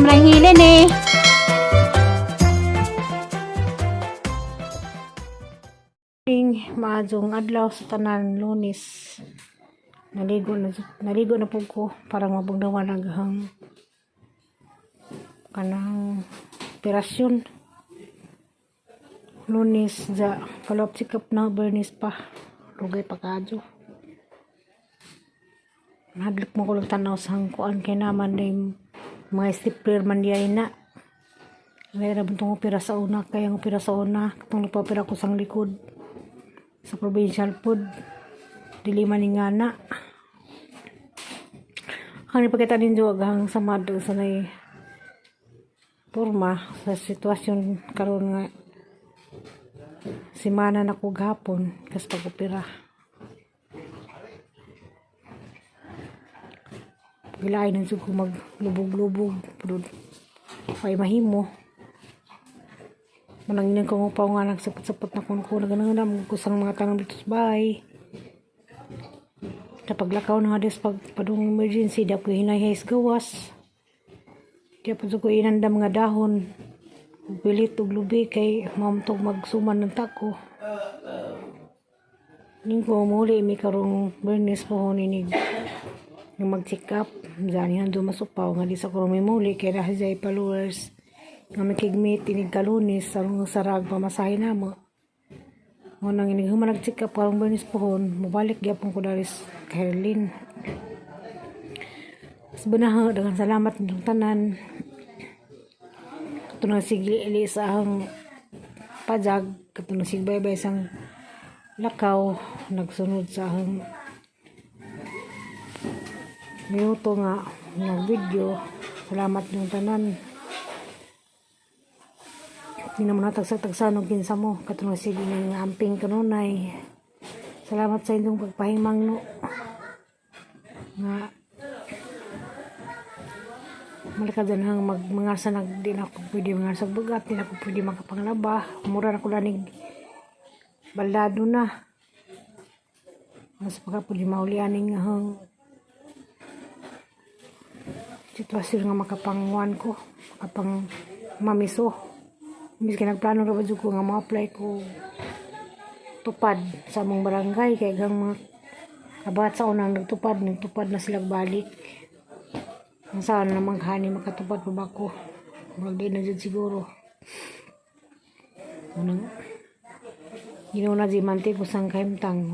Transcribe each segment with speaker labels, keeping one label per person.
Speaker 1: Imrang Hilene.
Speaker 2: Ing maadjong adlaw sa tanan, Lunes. Naligo na, naligo na po ko para mabugnawan ang kanang operasyon. Lunes ja follow up check up na Bernice pa. Lugay pa kadyo. Nahadlok mo ko lang tanaw sa hangkuan kay naman day mga stapler man diay na. Meron ba itong opera sa una? Kaya ang opera sa una, katong nagpa-opera ko sa likod sa provincial food, dili man ni nga na ang ipakita ninyo aghang samad sa nay porma sa sitwasyon karon nga simana na ko gahapon kas pag-opera. Gilain na jud ko maglubog-lubog pero ay mahimo. Manangin ko ngupaw nga nagsapot-sapot na kuno ko naganang kusang mga tanong dito sa bahay. Napaglakaw na nga des pag padung emergency, di ako hinayhay sa gawas. Di ako ko inanda mga dahon. Ug pilit ug lubi kay mamtog magsuman ng tako. Ning ko muli mi karong Bernes po ninig nga mag-check up. Diyan yan dumasupaw nga di sa ko muli kay dahil sa followers nga makigmeet inig kalunis sarong sarag pamasahe na mo. Mo nang inig human nag-check up karong Bernes pohon, mobalik gyapon ko daris kay Herlin. Sa banaha, daghang salamat ninyong tanan. Kato na sige ili sa ahang pajag, kato na sige baybay sang lakaw, nagsunod sa ahang minuto nga nag-video. Salamat ninyong tanan. Hindi naman natagsa-tagsa nung kinsa mo. Kato na sige nga amping kanunay. Salamat sa inyong pagpahimang no. Nga malika dyan hang mag mga sa nag di na ako pwede mga sa bugat, di na ako pwede makapanglaba. Mura na ko lanig baldado na. Mas pagka pwede maulianing nga hang sitwasyon nga makapangwan ko, makapang mamiso. Miski nagplano ra ba jud ko nga mo-apply ko tupad sa among barangay kay gang mga kabat sa unang nagtupad, nagtupad na sila balik. Ang saan naman hani makatupad pa ba ko? Murag di na jud siguro. Unang Ginoo na di mante ko sang kahimtang.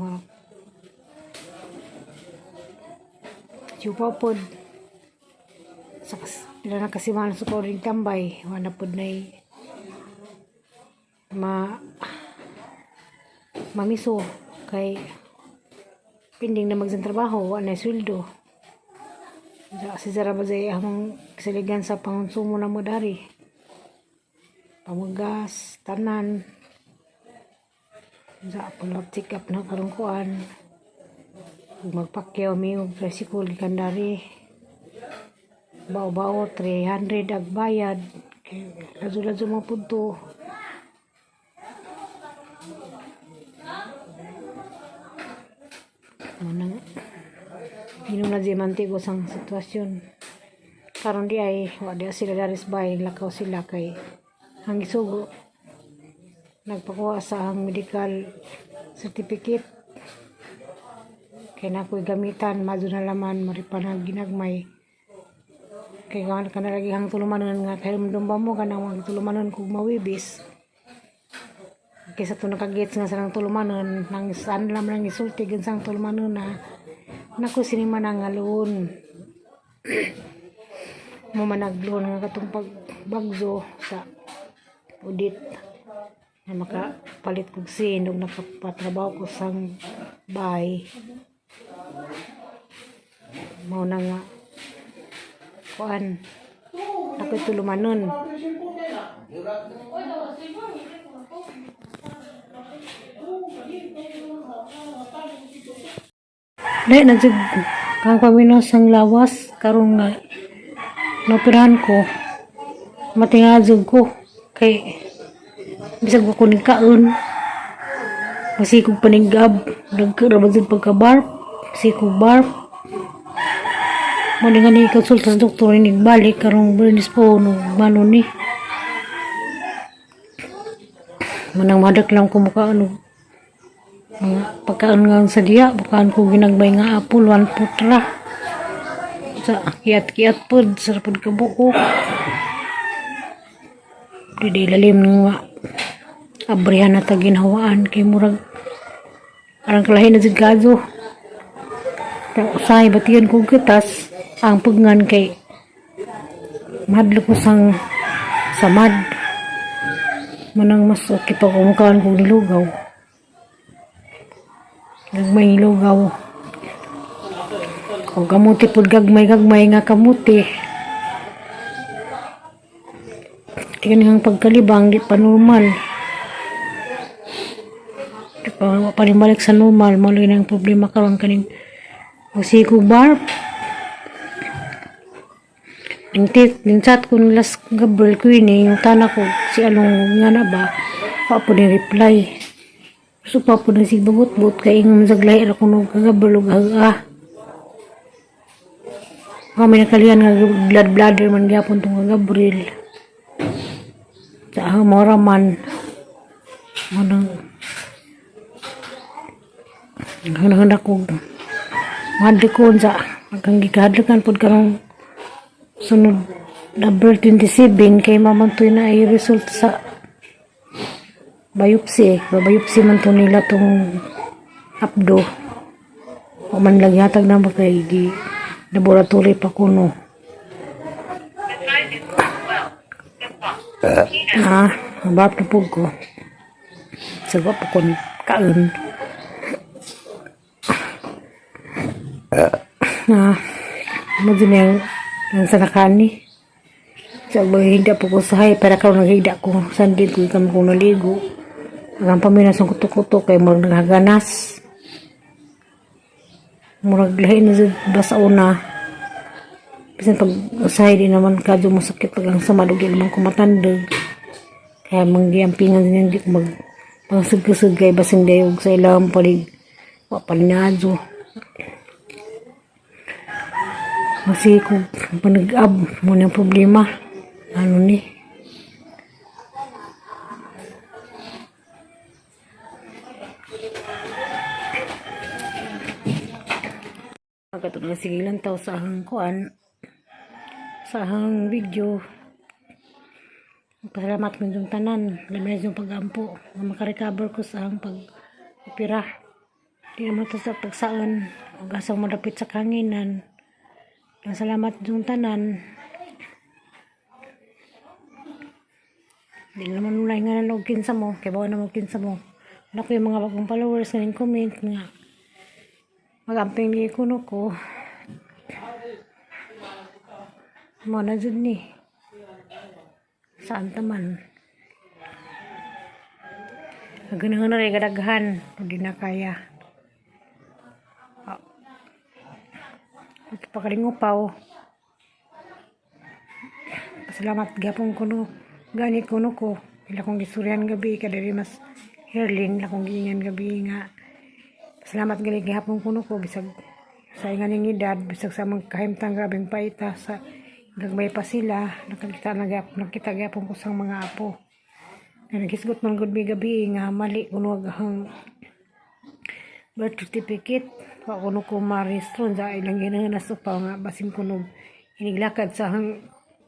Speaker 2: Siupa pod. Sa pila na kasiman sa ring tambay. Wala pod na ma mamiso kay pinding na magsan trabaho, wala na sweldo. Si Zara ba zay among kasaligan sa pangonsumo na mo dari. Pamugas, tanan. Sa follow check up na karong kuan. Ug magpakyaw mi og tricycle gikan dari. Bao-bao 300 ag bayad. Kay Lazo-lazo man pud to. Manang Ginom na di ko sang sitwasyon. Karon di ay wa di sila dari sa bahay, lakaw sila kay ang gisugo nagpakuha sa ang medical certificate kay na ako'y gamitan madyo na laman maripanag ginagmay kay kan kana lagi hang tulumanon nga kay dumba mo kanang mga tulumanon kog mawibis kaysa to nakagets nga sa nang tulumanon nang saan naman ang isulti gan sang tulumanon na naku sinima na nga loon mo managloon nga katong pagbagzo sa udit na makapalit kog sin ug nakapatrabaho ko sang bahay mao na nga kuan ako'y tulumanon. Dahil na jud kang paminaw sang lawas karon nga naoperahan ko, matinga jud ko kay bisag wa ko nigkaon, masikog panigab, nagkara ba jud pagka-barf, sikog barf. Mo ni nga ni konsulta sa doktor, balik karong Bernis po no mano ni. Manang madak lang ko mukha ano mga pagkaan nga sa diya, pagkaan ko ginagbay nga apple, one putra. Sa kiat-kiat pod, sarap pod kabuko. Di di lalim nga abrihan na ta ginhawaan kay murag arang kalahin na jud kadto. Usahay batiyan ko gatas ang pugnan kay mahadlok ko sang samad. Manang mas okay pa kung kong nilugaw. Gagmay nilugaw. Kung kamuti pud, gagmay gagmay nga kamuti. Tingnan ang pagkalibang, di pa normal. Di pa, wa pa rin balik sa normal. Mo lagi ang problema karon kaning ko barb. Ning tit, ning chat ko ni Las Gabriel Queenie, yung tana ko, si along nga na ba, pa po ni reply. So pa po na si bagot-bot, kay ingon saglay ra kuno kagabriel ug haga. Kami nakalian nga blood bladder man gyapon tong Gabriel. Sa ang mora man manang handa ko mahadlokon sa hanggang gikahadlokan pod karong sunod April 27 kay mamantoy na ay result sa biopsy. Biopsy man to nila tong apdo. O man lang yatag na kay gi laboratory pa kuno. Ah, mabap na po ko. Sagot pa ko ni kaon. Ah, mo din yung sanakani. Sa maghihida po ko sa hay, para karon naghida ko. Sandit ko kami kong naligo. Ang paminas ng kuto-kuto kay murag naghaganas. Murag lahi na jud ba sa una. Bisan pag usahay di naman kadyo masakit pag ang sama di naman ko matandog. Kaya manggiampingan din di ko mag pangsug-sug kay basing dayog sa ilang palig wa pa nadyo. Kasi kung panag-ab mo na problema, ano ni? Pagkatulad na sige lang tao sa ahang kuan, sa ahang video. Pasalamat ko yung tanan, labi na yung pag-ampo, nga makarecover ko sa ahang pag-opera. Di naman ito sa pagsaan, o gasang malapit sa kanginan. Salamat yung tanan. Di naman nulay nga na kinsa mo, kay bawa na mo kinsa mo. Ano ko yung mga bagong followers nga ning comment nga magamping ni kuno ko. Mo na jud ni. Saan taman? Ganahan na rin kadaghan, hindi na kaya. Pagpakalingupaw. Pasalamat gyapon kuno gani kuno ko. Ila kong gistoryan gabi kada di mas herlin ila kong giingan gabi nga. Pasalamat gali gihapon kuno ko bisag sa inganing edad, bisag sa mga kahimtang grabeng paita sa gagmay pa sila, nakakita na gyapon, nakita gyapon ko sa mga apo. Kaya naghisgot man gud mi gabi nga mali kuno ang birth certificate. Wa kuno ko marehistro sa ilang ginahanas pa nga basin kuno iniglakad sa hang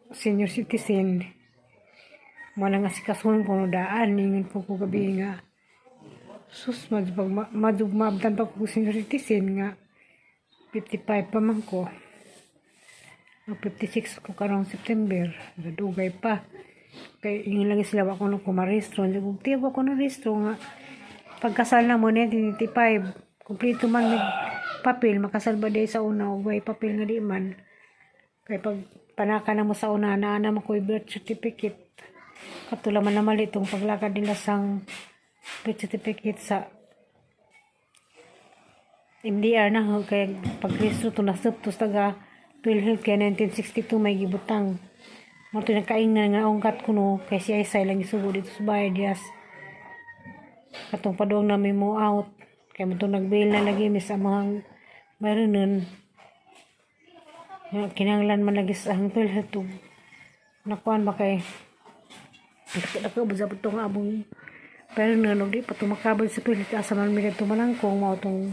Speaker 2: senior citizen. Wala nga sikasuhan kuno daan ningon po ko gabi nga sus madug madug maabdan pa ko senior citizen nga 55 pa man ko. Mag 56 ko karong September, dugay pa. Kay ingon lang sila wa kuno ko marehistro. Ug tiyo ko narehistro nga pagkasal na mo 1995, kumpleto man mig papel, makasal ba day sa una og way papel nga di man. Kay pag panaka na mo sa una, naa na mo ko'y birth certificate. Katula man na mali itong paglakad nila sang birth certificate sa MDR na ho, kay pagrehistro to nasuptos taga PhilHealth kay 1962 may gibutang. Mo to nagkaingnan nga ungkat kuno kay si Aysay lang isugo dito sa bahay dias. Katong padung nami mo out kay mo to nag-bail na lagi mi sa mga bayronon. Ya, kinahanglan man lagi sa ang PhilHealth ug nakuan ba kay dako ba sa itong among pero nga no, di pa tumakabal sa PhilHealth, asa man mi tumanangkong. Mao tong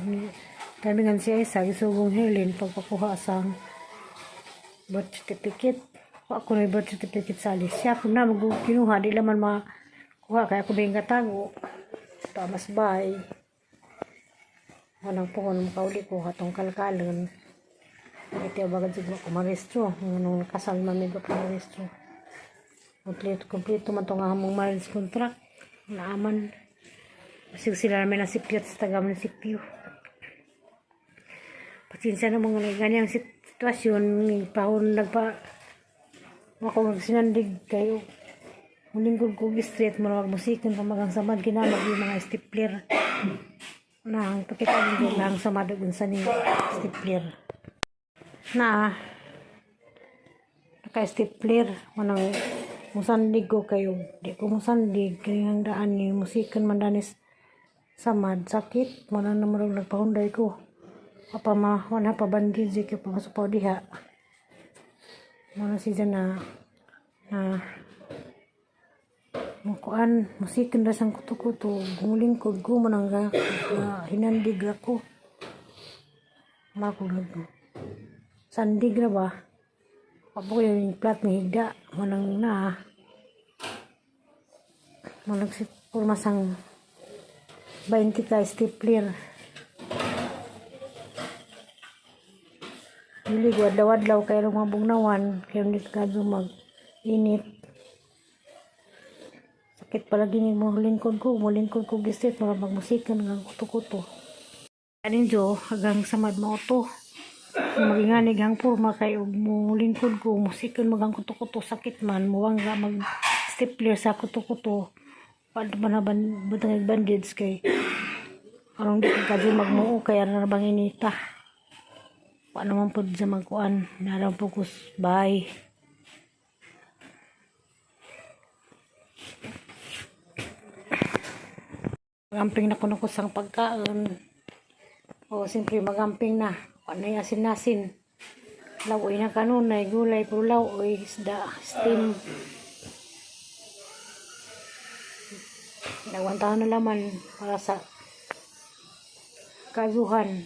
Speaker 2: tamingan siya isa gisugong Herlin pagpakuha sa birth certificate. Wa ko na birth certificate sa Alicia. Kung na mag kinuha, di laman makuha kaya ako ba katago. Tamas bay. Walang pohon makauli ko hatong kalkalon. Ito bagad siguro ko marestro. Nung nakasal man mi ko marestro. Kompleto, kompleto man itong among marriage contract. Naaman. Basig sila namin nasipyat sa taga munisipyo. Pasensya na mga ganyang sitwasyon. Pahon nagpa ako magsinandig kayo. Mulingkod ko street mo magmusikan pa magang samad kinamag yung mga stapler. Na ang pakita din lang samad ug unsa ni stapler. Na naka stapler manang musandig ko kayo. Di ko musandig kay ang daan ni musikan man danis samad sakit manang naman nagpahunday ko. Apa ma wala pa bandage kay pamasupaw diha. Muna siya na na mukuan musikan ra sang kuto-kuto gumulingkod ko manang ga, ga, hinandig ako makulog sandig ra ba Apo yung plat ni higda manang na manang si purmasang 20 ka stapler. Dili ko adlaw-adlaw kay mga bugnawan kay hindi ka mag init. Sakit pala gini mo lingkod ko, mo lingkod ko gisit mga magmusikan nga kuto-kuto. Anin jo hagang samad mo to. Maginganig ang purma kay og mo lingkod ko musikan magang kuto-kuto sakit man muwang ga mag stapler sa kuto-kuto. Paano man na butang bandage kay aron di ka kadyo magmuo kay ara na bang inita. Paano man pud sa magkuan narang focus bye. Magamping na kuno ko sang pagkaon. O siyempre magamping na. Ano yung asin-asin. Lawoy na kanunay, gulay, pero lawoy, isda, steam. Nagwantahan na laman para sa kazuhan.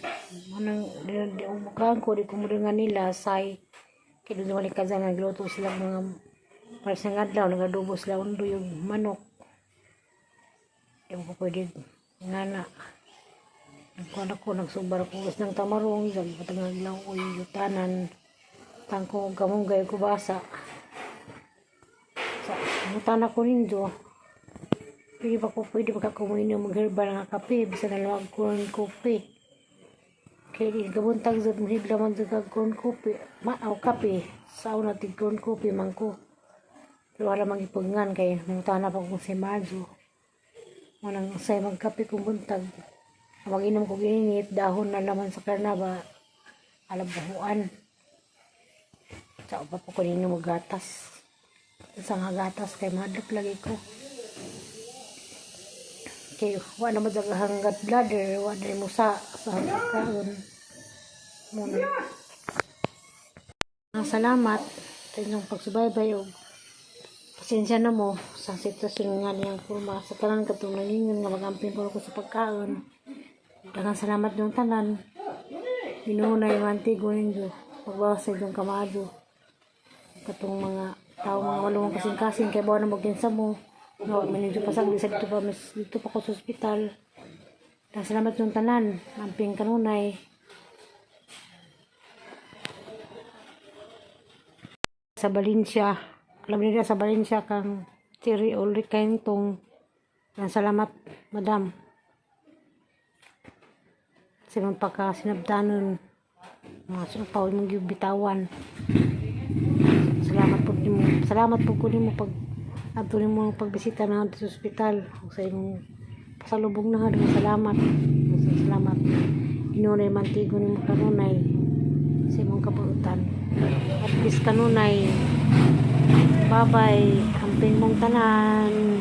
Speaker 2: Manang di, di umukaan ko, di ko nga nila, say. Kaya doon wala kazan, nagluto sila mga para sa ngadlaw, nagadubo sila undo yung manok. Di mo ko pwede nga na. Nagkuhan ako, nagsubar ako ng tamarong, sabi ko tangaglaw ko yung yutanan. Tangko kamunggay ko basa. Sa mutan ako nindo. Pwede ba ka kuminom mag-herbal nga kape, bisa na lang corn coffee. Kaya di gabuntag zud mahigla man zud kag corn coffee. Maaw kape, sa una tig corn coffee man ko. Pero wala mang ipagngan kay mutana pa kong si Majo. Manang say magkape kong buntag. Mag-inom ko gininit, dahon na naman sa karnaba, alabuhuan. Sa pa po ko ninyo magatas. Sa nga gatas kay madlok lagi ko. Kay wa na mo hanggat bladder, wa na mo sa pagkaon. Muna. Salamat sa inyong pagsubaybay og pasensya na mo sa sitwasyon nga niyang kurma sa tanan katong nangingon nga magamping ko sa pagkaon. Daghang salamat yung tanan. Ginoo na yung antigo ninyo. Pagbawas sa inyong kamadyo. Katong mga tao mga walong kasing-kasing kay bawa na magkinsa mo. No, medyo pasag sa dito pa mis, dito pa ko sa ospital. Daghang salamat yung tanan. Amping kanunay. Sa Valencia. Alam nila sa Valencia kang Terry Ulrich Kaintong. Daghang salamat, madam. Sa mga pagkasinabdanon mga supaw imong gibitawan. Salamat po nimo. Salamat po ko nimo pag adto nimo pagbisita na sa ospital ug sa imong pasalubong na daghang salamat. Daghang salamat. Inunay mantigo nimo kanunay sa imong kabuutan. At least kanunay. Bye-bye. Amping mong tanan.